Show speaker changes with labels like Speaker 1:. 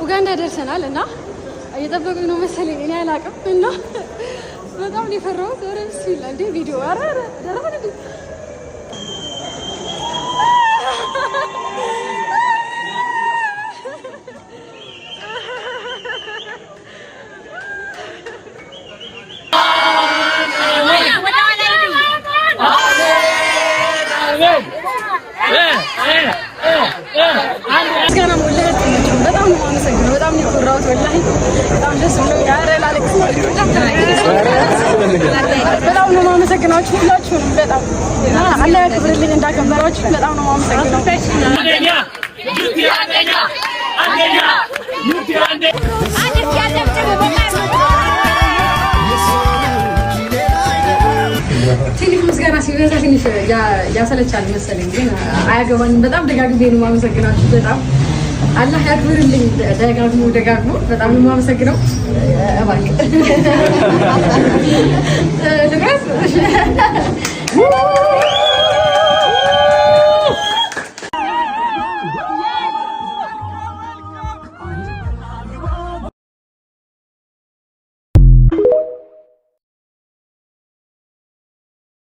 Speaker 1: ኡጋንዳ ደርሰናል እና እየጠበቁኝ ነው መሰለኝ፣ እኔ አላውቅም። እና በጣም ነው የፈራሁት። ኧረ ብስሚላ እንዴ ቪዲዮ! ኧረ ኧረ ደረሰን እንዴ? ምስጋና ሞላ። በጣም ነው የማመሰግነው። በጣም ነው የኮራሁት። ወላሂ በጣም ደስ ብሎኛል። ኧረ ላለቅስ። በጣም ነው የማመሰግናችሁ ሁላችሁንም። በጣም አላህ ያክብርልኝ እንዳከበራችሁ። በጣም ነው የማመሰግነው። ትንሽ ምስጋና ሲበዛ ትንሽ ያሰለቻል መሰለኝ፣ ግን አያገባኝም። በጣም ደጋግሜ ነው የማመሰግናችሁ። በጣም አላህ ያክብርልኝ። ደጋግሞ ደጋግሞ በጣም ነው የማመሰግነው። እባክህ።